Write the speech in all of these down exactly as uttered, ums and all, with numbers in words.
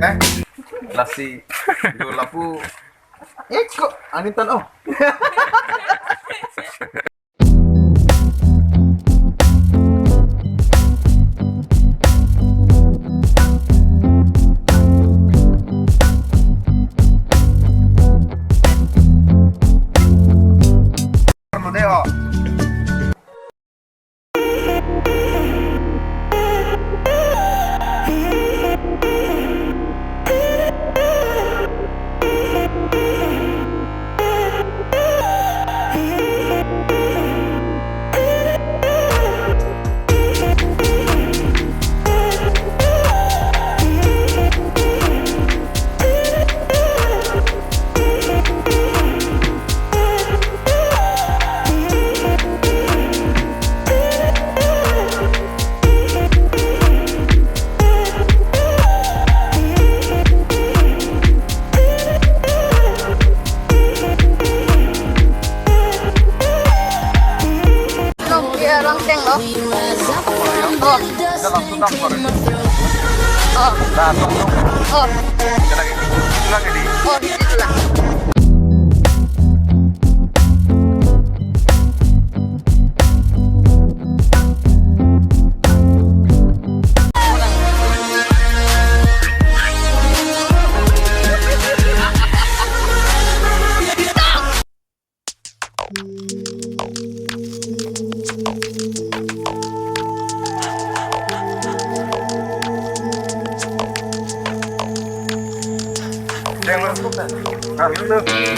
Eh? Lasi, do lapu. Eko, ani tan, oh. Long, ya, long teng lo. Oh. Dah, langsung. Oh. Dah, langsung. Oh. Kita lagi. Kita lagi di. Oh, di situ lah.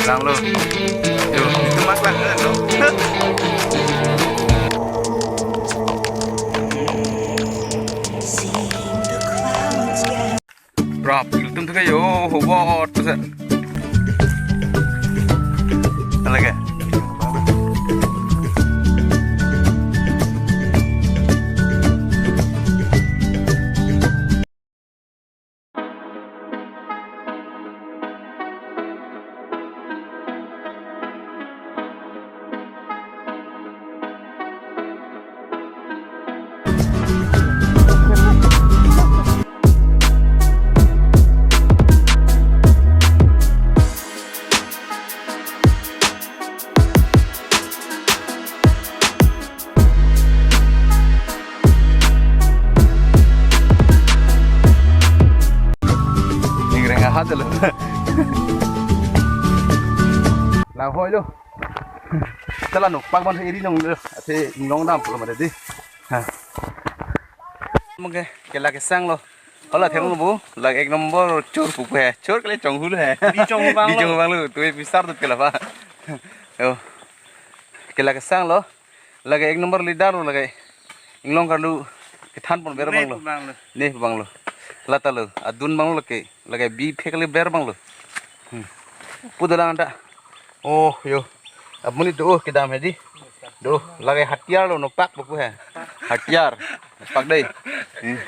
Langlo. Yo, itu mak lang lo. Prap, ilitum tuh kayak, yo, hobot, terus. Lagi. Ingreng ahat lo. Lang hoi lo. Tala no, pak ban iri nong lo. Ate nong dam pulo mare di. Ha. Mungke, ke lake sang lo. Hala theng lo bu, lake ek number chor pupu he. Chor kele chonghu lo he. Di chonghu bang lo. Di chonghu bang lo. Tu pisar tut kela pa. Yo. Ke lake sang lo. Lake ek number leader lo lake. Inglong karlu kethan pon ber bang lo. Ne bang lo. Ne bang lo. Lata lo. Adun bang lo lake. Lake bi phek le ber bang lo. Hmm. Pu dolang anta. Oh, yo. Abuni do, oh, kedam he di. Do, lake hatiar lo, no pak buku he. Hatiar. Pak dei. Hmm.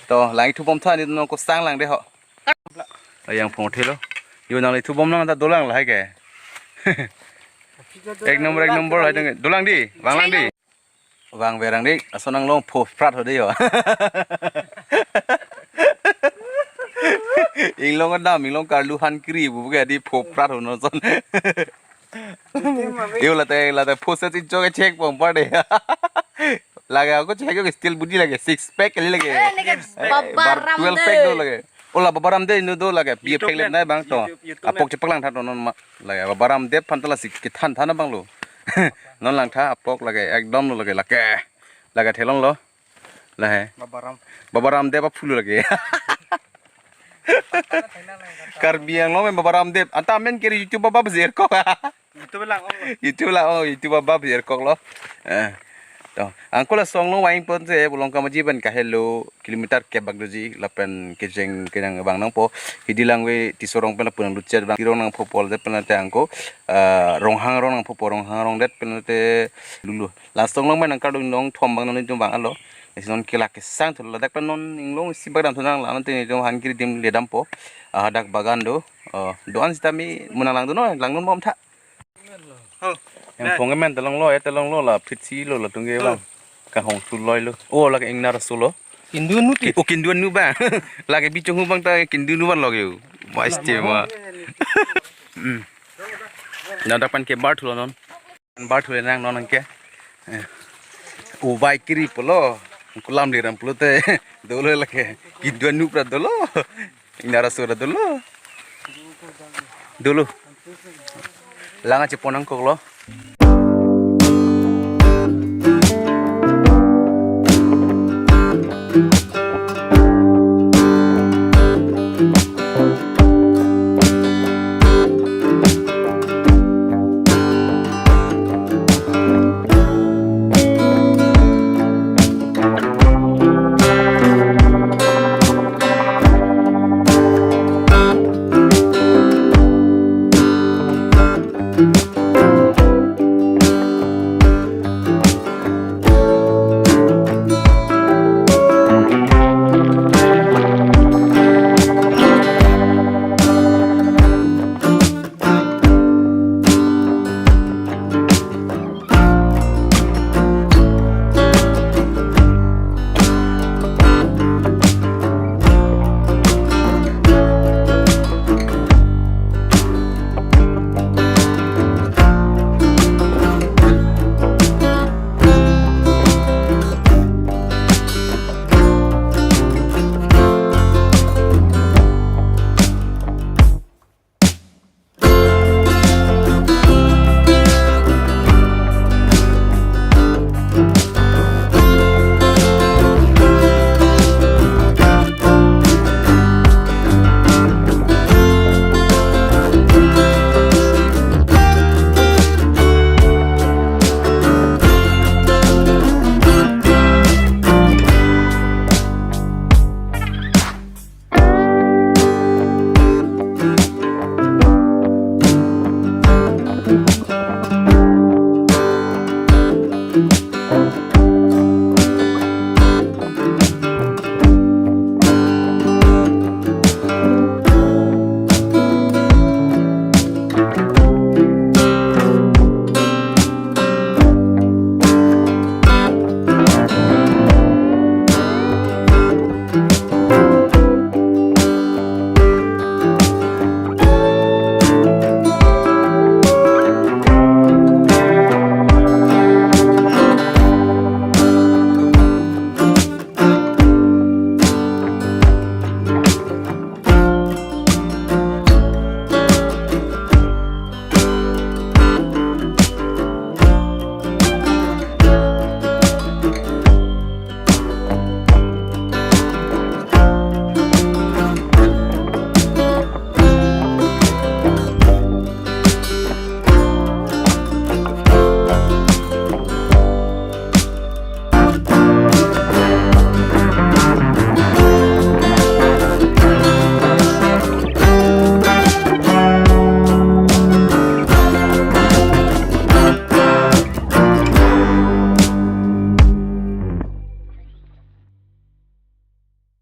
To, lang thu bom tha ni no ko sang lang de ho. Ayang phong thelo. Yo nang le thu bom lang ta dolang lahai ke. Ek number, ek number hai dong. Dolang di, bang lang di. Bang berang di, ason nang long pho prat ho de yo. Inglong adam, inglong karlu han kri bu ke di pho prat ho no son. Yo late, late pho se chincho ke check pom pa de. Lake ako check ke steel body lake, six pack kali lake. Eh, lake Eh, babaram bar twelve pack do de. Lake. Ola babaram de nu do lake. Bi YouTube phek lem men. Nai bang to. YouTube, YouTube apok men. Chepak lang tha to non ma. Lake babaram de phan tala si kethan tha na bang lo. Non lang tha apok lake ekdom lo lake lake. Lake thelong lo. Lahe. Babaram. Babaram de pa phulu lake. Karbi Anglong men babaram de. Anta men kiri YouTube baba zerko. YouTube lang, oh. YouTube lang, oh, YouTube abab er kok lo. Eh. To, angkol asong lo waing pon se, Bolong Kamaji pen kahelo kilometer kebak doji, lapen kejeng kenang bang nangpo, hidi langve Tisorong pen lapu nang luchet bang, Tirong nangpo pol det pen te angko, eh, Ronghang rong nangpo po, Ronghang rong det pen te lulu. Lasong lo main angkal dong nong thom bang nang nelitum bang alo. Isi non kelak kesang thul ladak pen non inglong isi bak dam thunang la non te nelitum han kiri dim le dampo. Ah, dak bagan do. Oh, doan sitame munang lang do no, lang non bom tha. Oh. Yang phone men telong lo, ya telong lo la phit si lo la tungge bang. Kahong suloi lo. Oh, lake ingnar sulo. Kindu nu ti. O kindu nu ba. Lake bichong hu bang ta kindu nu ban lok yo. Mas te ma. Hmm. Nada pan ke bar thulo non. Bar thule nang non ke. Eh. Ubai kiri pulo. Kulam liram pulote. Dolo lake. Kindu nu pra dolo. Inara sura dolo. Dolo. Langa chepon nangkoklo.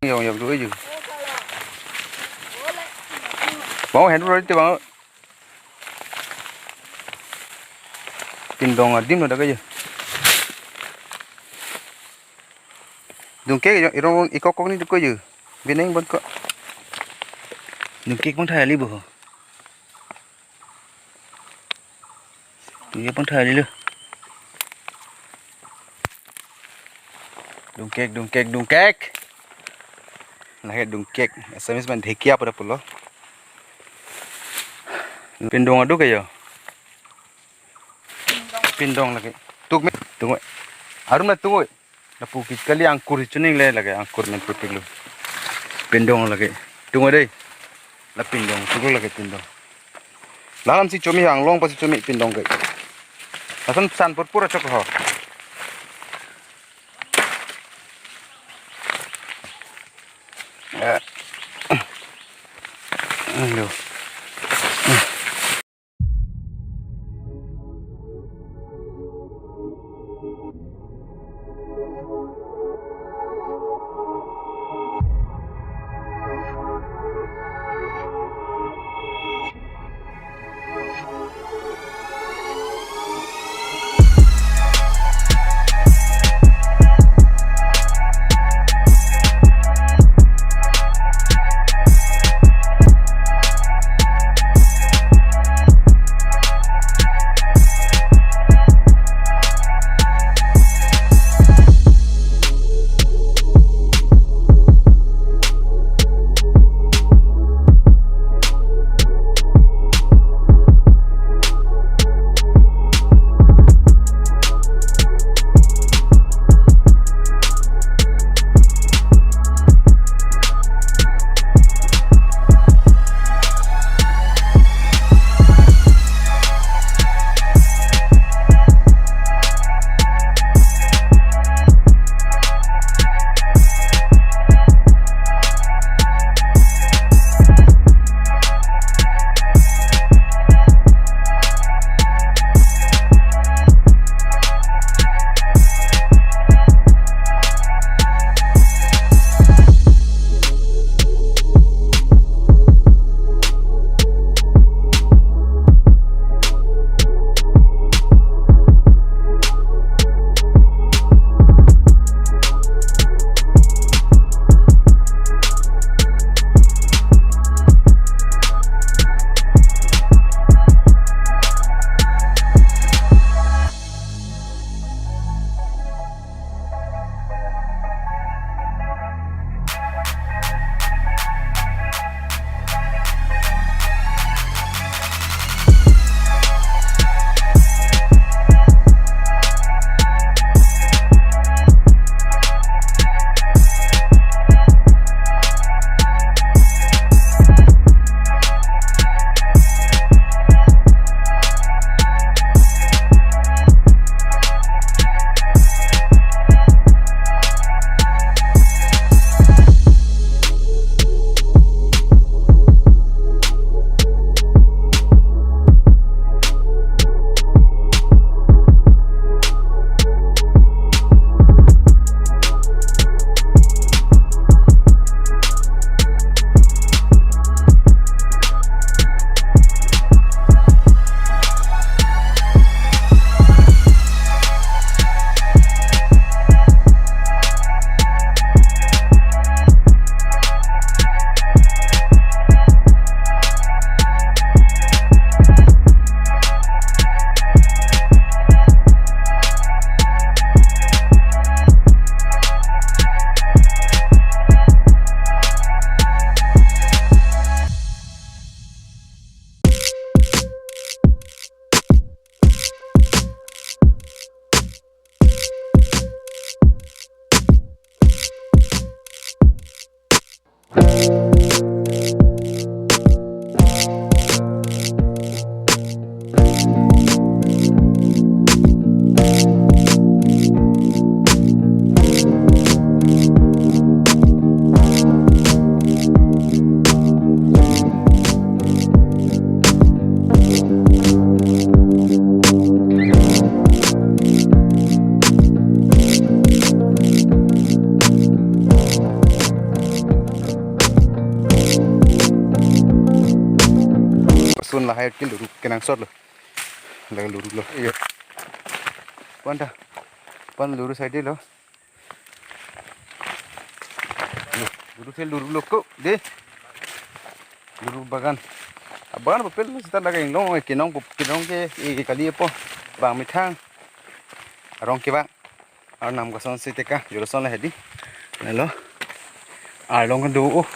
Yong yong dulu aja. Mau hand roll itu, Bang. Pindong adim lo dak aja. Dungkek irong irong ikok kok ni duk aja. Bineng bon kok. Dungkek pangthai ali bo. Dungkek pangthai ali lo. Dungkek, dungkek, dungkek. Lahai dungkek. Assamese man dhekia pada pulo. Pindong aduk ayo. Pindong lake. Tuk me, tuk me. Arum na tuk me. Lapu ke kali angkur si chuning le lake angkur men putih lo. Pindong lake. Tunggu deh. La pindong, tunggu lake pindong. Lalam si chomi hang long pasi chomi pindong ke. Lason san pur pura chok ho. Eh. Aduh. Sun lahai ke luru kenangsot lo. Lake luru lo. Iyo. Pon ta. Pon luru side lo. Luru ke luru lo ko. De. Luru bagan. Abagan bapel sita lake inglong, eh, kenong pu-, kenong ke, eh, kali po. Bang methang. Arong ke bang. Arnam kosonsi teka, jolo son la hedi. Nalo. Arlong kan do. Oh.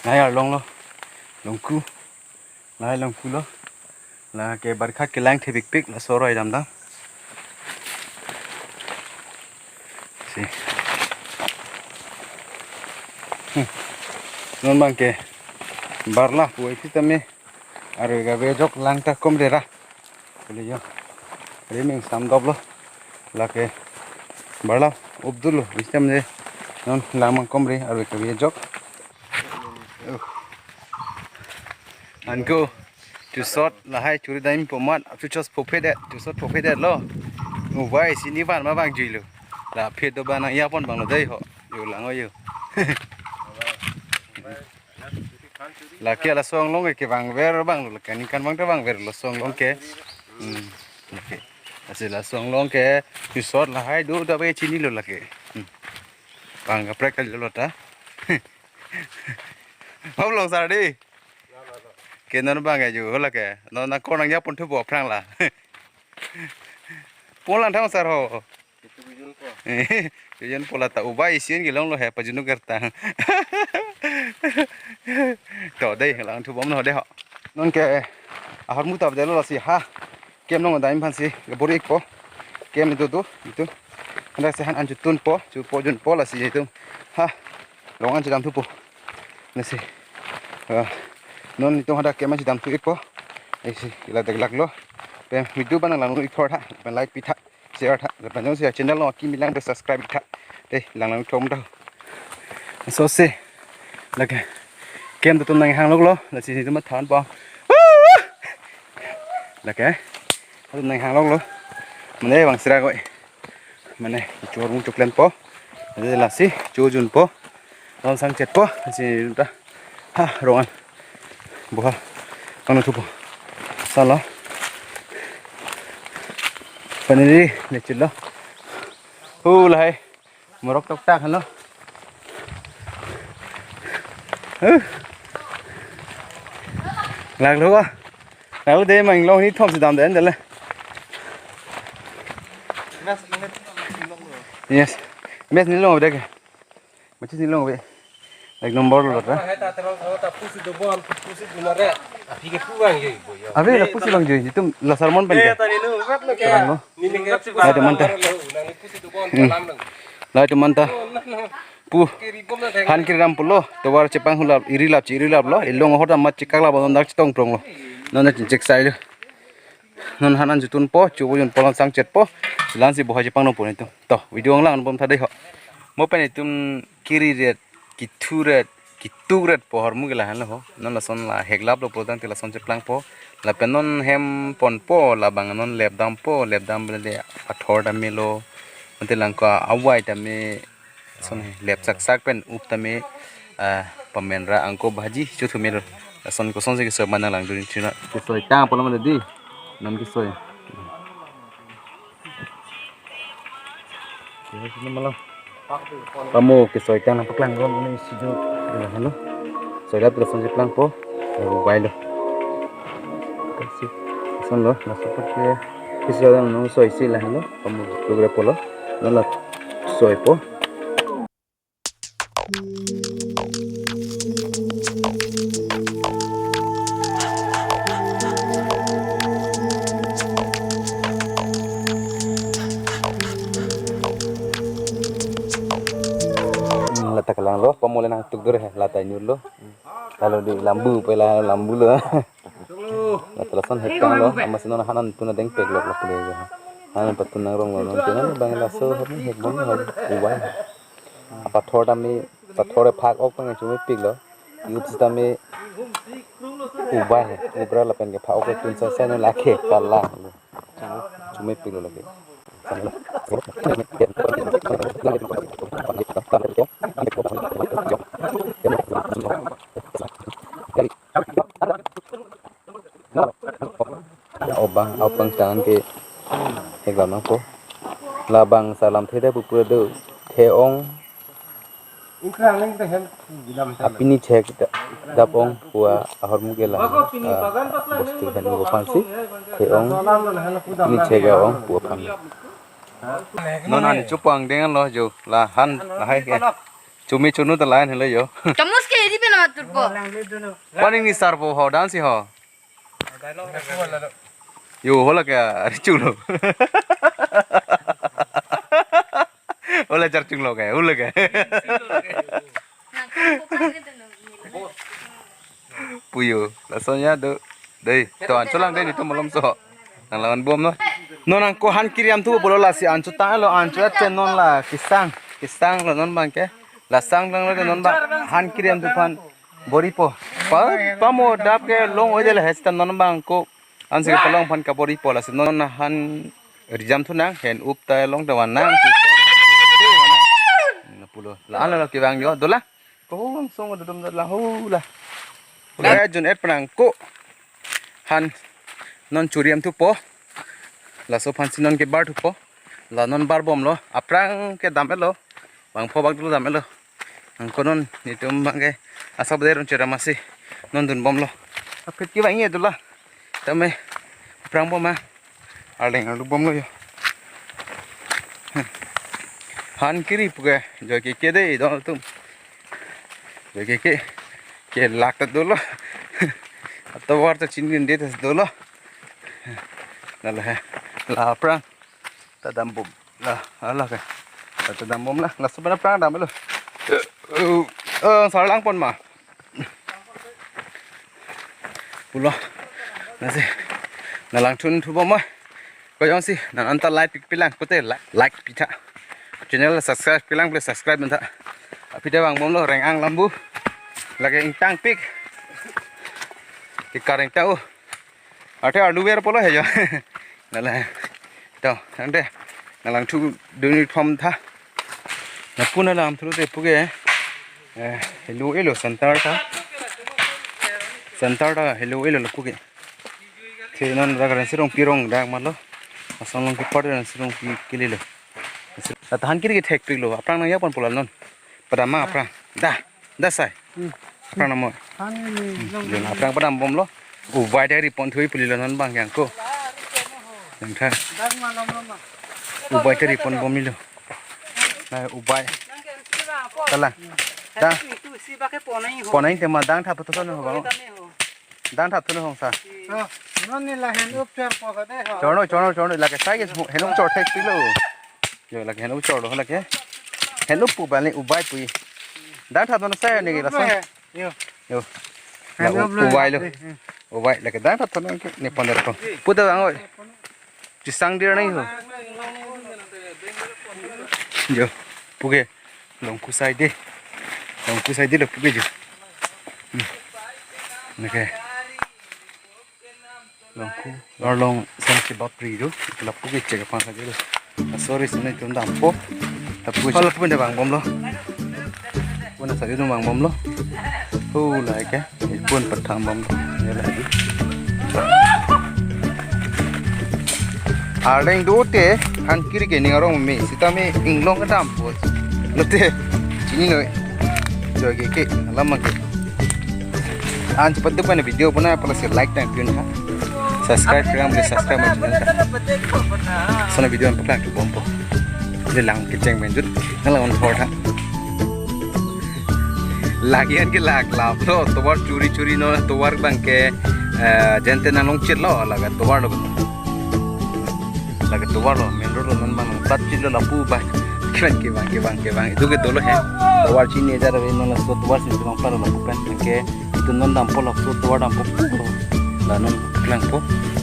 Nai arlong lo. Longku. Nai longku lo. Lake barkha kelang thepikpik, la soroi damdam. Si. Hmm. Non bang ke. Barla, puai sitame. Arve kave ajok lang ta komre ra. Kuli yo. Riming samdop lo. Lake. Barla updul lo. Istem je. Non lang mang komre arve kave ajok. Uh. Anko. Chusot lahai churi daim pomat. Chuchos pophedet. Chusot pophedet lo. Ubai sini van ma bang jui lo. La phet do bang nang yapon bang lo dei ho. Yo lang o yo. Lake laso anglong ke bang ver bang lo, lake ningkan bang ta bang ver laso anglong ke. Hmm. Lake. Lasi laso anglong ke, chusot lahai do ta be chinilo lake. Hmm. Bang kaprek kali lo ta. Hau long sar di. Ke non bang ya ju, ho lake. Non nang ko nang yapon thupo aphrang la. Pon lang thang sar ho. Tuijon po la ta ubai isian gelong lo he pajunuk kerta. To dei lang thubom no dei ho. Non ke ahormu ta dei lo lasi ha. Kem nong daim aphansi kebor-ikpo. Kem itu tu, itu. Hendak sehan an chutun po, chupo junpo lasi itu. Ha. Long an chedam thupo. Lasi. Ah, non itum hadak kem an chedam thu-ikpo. Isi la deglak lo. Pen video bang nang lang-ik thor tha. Pen like pi tha. Share tha. Lapen jongsi channel lo kimi lang pen subscribe tha. Dei lang lang thom tha. So se. Lake. Kem tu tum nang hang lok lo. Lasi itum than po. Lake. Tum nang hang lok lo. Mane bang sira koi. Mane, chor mung chuklen po. Lasi, chojun po. Langsang chet po. Lasi, ta. Ha, rongan. Buha. Kano thupo. Sala. Paniri, lechin lo. Hu, lahai. Morok tok tak, halo. Huh. Laglo ba. Laglo de mang long ni thom si dam den dele. Yes. Mes ni long de ke. Machis ni long be. Ek number lo ta. Abe la pusi bang joi. Itum la sermon pen ke. Sermon lo. Nai teman ta. Hmm. Nai teman ta. Pu. Han kiri ram pulo. Tovar chepang hulap, iri lap, iri lap lo. Ilong hoda mat chekak lap, non dak chetong prong lo. Non na chek sai lo. Non han an jutun po, chubo jun po langsang chet po. Lansi boha chepang no po netum. To, video ang lang bom tha dei ho. Mo pen itum kiri ret, kithu ret, kituk ret po ahormu ke lahenlo ho. Non lason la heklap lo po tangte lason cheplang po. Lapen non hem pon po, labang non lep dam po, lep dam bele de athor dam melo. Ante langko awai dam me son he, lep sak sak pen up tame, ah, pamenra angko bhaji chothu melo. Son kosonsi kesoi manang lang dun china. Kesoi tang pola mana di. Non kesoi. Kesoi sini malam. Kamu kesoi tang paklang rom ini sido. Halo. Soi lap terus sonsi plangpo. Lalu bai lo. Kasih. Son lo, masuk pakai. Kesoi tang non soi si lahenlo. Kamu tu berapa lo? Non la soi po. Lata Kelang lo, pamole nangtuk dur he, la ta inut lo. Lalu di lambu, pela lambu lo. La ta lason hekang lo, amatsi non han an tuna deng pek lo, lo pule ya. Han an patun nangrong lo, non tuna bang laso, han hek bom lo, ubai. Pathor tame, pathor phak ok pang chumi pik lo. Yup sitame ubai he, ubra lapen ke phak ok tun sa sa no lake, pala lo. Chumi pik lo lake. Obang, obang tangan ke hek lam nangpo. Labang salam theda pupur do. The-ong. Apini chek da-, dap-ong pu ahormu ke la, ah, bostu henu aphansi. The-ong. Apini chek da-ong pu aphan. Non ani chupang dengan lo jo. La han lahai ke. Chumi chunu ta lain helo jo. Chamus ke eri pe na turpo. Paning ni sarpo ho dan si ho. Yo, hola ke, ari chulo. Hola char chunglo ke, hola ke. Puyo, lason ya do. Dei, to ancho lang dei, netum malomso. Nang lawan bom no. Non nangko han kiriam thu pulo lasi ancho ta lo, ancho ya chen non la kisang, kisang lo non bang ke. La sang lang lo non bang han kiriam thu aphan bor-ipo. Pa, pamo dap ke long oi de la hesta non bangko. Ansi palong aphan kabor-ipo lasi non han rijam thu nang hen up ta long ta van nang. Na pulo. La an lo kevang jo dolang. Ko hong song dodom dala ho la. Pulo ya jun et pran ko. Han non churiam thupo. Laso aphansi non kebar thupo. La non bar bomlo. Aphrang ke dam-et lo. Bangpho bak dolo dam-et lo. Nangko non netum bang ke asap der un cheram asi non dun bomlo. Apit kevang-et dolang. Tame aphrang bom ma. Arleng arlu bomlo jo. Han kiri puke joike ke dei don atum. Joike ke ke lak ta dolo. Atovar ta chingrin det ta dolo. Nala he. La aphrang ta dam bom. La, ala ke. Ta dam bomlang. Laso pen aphrang dam lo. Eh, eh, sarlang pon ma. Pulo. Lasi. Nang langthun thu bom ma. Ko jongsi nang anta like pik pilang pute like, like pitha. Channel subscribe pilang please subscribe mantha. Aphi ta vang bomlo reng-ang lambu. Lake ingtang pik. Ke kareng ta o. Ate arlu ver pulo he jo. Nala. To, ante. Nang langthu duni thom tha. Lapu nang langthu te puke. Eh, helo elo center ta. Center ta helo elo lapu ke. The non dak Rensirongpi arong dak malo. Asong long kepar Rensirongpi kelelo. Tahan kiri ke thek pik lo. Aphrang nang ya pon pulo non. Padam ma aphrang. Da. Da sai. Hmm. Aphrang namo. Aphrang padam bomlo. Ubai dari pon thui pulilo non bang yang ko. Yang tha. Ubai dari pon bomilo. Na ubai. Tala. Da. Pon-ai tema dang thap thu no bang. Dang thap thu no hong sa. Oh, non ni la hen up chor po sa de ho. Chorno, chorno, chorno. Lake sai ke hen up chor thek pilo. Yo, lake hen up chor lo lake. Hen up pu bali ubai pu. Dang thap thu no sai ni la sa. Yo. Yo. Hen up lo. Ubai lo. Ubai lake dang thap thu no ke ni pon der ko. Pu ta bang oi. Chisang dir nai ho. Jo, puke. Longku sai de. Longku sai de lo puke jo. Hmm. Neke. Longku. Arlong san si bapri jo. La puke chek aphan sai de lo. Ah, sorry, sini tun dampo. Tapi kalau pun dia bang bomlo. Pun asal itu bang bomlo. Oh, lah ya. Pun petang bomlo. Ya lah. Arleng do te, han kiri ke ning arong me, sitame inglong kedam po. Lote, chini noi. Joike ke, alam ke. An cepat tu kan video puna pala si like dan piun ha. Subscribe kalian boleh subscribe my channel ha. Sana video yang pekan ke bompo. Dia lang keceng menjut, nang lawan thor ha. Lagi an ke lak lap lo, tovar churi churi no, tovar bang ke, eh, jente nang long chit lo, laga tovar lo. Laga tovar lo, main road lo, non bang plat chit lo lapu ba. Kevang, kevang, kevang, kevang. Itum ke dolo he. Tovar chini ajar ave, non laso tovar si kevang paro lapu pen. Anke itum non dampo, laso tovar dampo pulo. La non klangpo.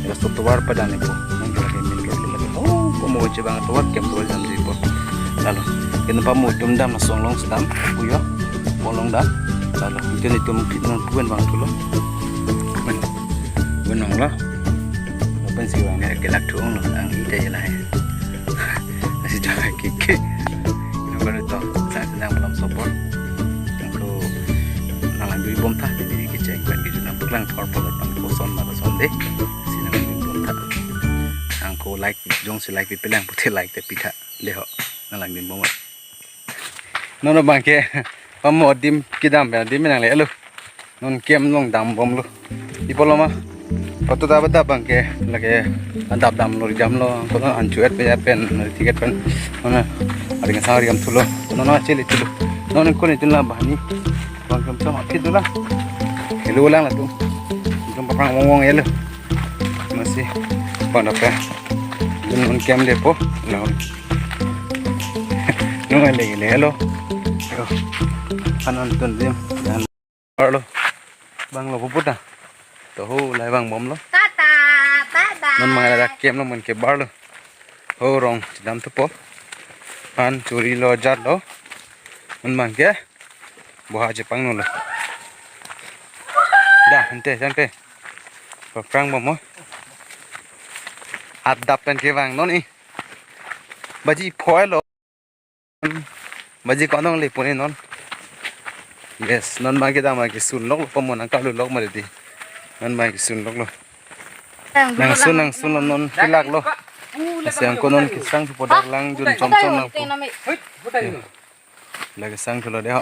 Laso tovar padang ni po. Non ke lake main road lo lake. Oh, komo kevang tovar, kem tovar jamji po. Lalo. Itum pamu itum dam laso along stam. Puyo. Along dam. Lalo. Itum itum non pu pen vangthulo. Pen. Pen vanglo. Pen si vang ne kelak thu onglo. Ang ita je lahai. Lasi jawai kiki. Nang baru to, sa nang belum support. Nangko nang lanjut bom tha, jadi kecek pen kejut nang peklang thor polo pan koson mara sonde. Si nang lanjut bom tha. Nangko like, jongsi like pipelang pute like te pitha. Deho, nang lanjut bom. Non abang ke, pamu adim kedam pen adim nanglelo. Non kem along dambomlo. Ipo lo ma. Patu ta bada abang ke lake adap damlo, ri damlo. Kono anchuet pe pen, ticket pen. Mana ari ngasang ri damthulo. Non achele thulo. Non kono itum la bani. Abang kem sama kit dula. Helo lang latum. Itum papang wong wong helo. Masi. Panda pe. Itum non kem depo. Non. Nung lagi le helo. Yo. Kanan tun dim. Barlo. Banglo puputa. To ho lai vangbomlo. Tata, bye bye. Non mangala dak kem lo, man ke barlo. Ho rong chidamthupo. An churilo, jarlo. Non man ke. Boha chepangno lo. Da, ante, ante. Paprangbom mo. Adap pen kevang non i. Baji phoi lo. Baji konong le puni non. Yes, non abang ke dam abang ke sunlok lo, pamu nang kalu lok ma di. Non abang ke sunlok lo. Nang sun, nang sun lo, non kelak lo. Lasi angko non kesang thupo, dak lang jun chom chom nang pu. Lake sang thulo deho.